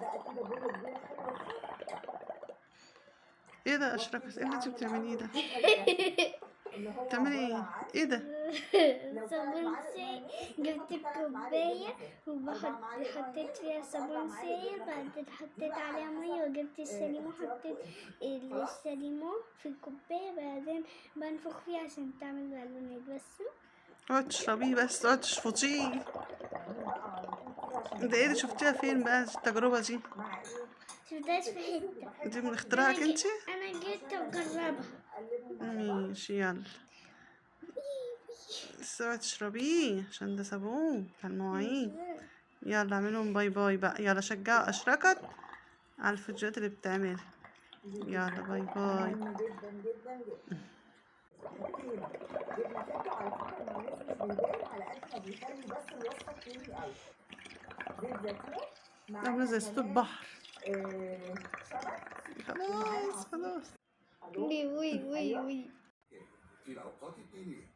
بقى كده بوله كبيرة حلوة كده. ايه ده يا اشرقت؟ ايه اللي انت بتعمليه ده؟ اللي هو بتعملي عبارة ايه؟ عن ايه ده؟ لو ثلاث صابون معالق سائل. مايونيز جبت بنحط ثلاث معالق الكوباية جبنة فاتر، أربع وبحط معالق حطيت مايونيز فيها بنحط أربع صابون معالق سائل، جبنة فاتر. بعدين دي حطيت بقى عليها على مية حسب وجبت الشاليمو، اختياركم حطيت انتوا. خلاص. الشاليمو في الكوباية، بعدين بنفخ فيها عشان تعمل بالونات بس. اقعد تشربيه بس، اقعد تشفطيه. نعمل بقى على طول كده عشان ده ايه ده؟ نزودها شفتيها فين بقى التجربة دي؟ مع ايه؟ شفتهاش في حتة. دي من اختراعك أنا انت؟ أنا جيت أجربها. نقلبهم مع بعض. ماشي يلا، بس اوعي تشربيه عشان ده صابون بتاع المواعين. يلا اعملهم bye bye بقى. يلا شجعوا اشرقت على الفيديوهات اللي بتعملها. يلا bye bye. مهم جدا جدا جدا. حطينا جبنه فاتو. على فكرة المايونيز مش بيبان على قد ما بيخلي بس الوصفة كريمي قوي. زيت زيتون عاملة معانا زي صوت كمان البحر. شبت. خلاص خلاص. الو. وي وي وي أيوة. وي. في الأوقات التالية.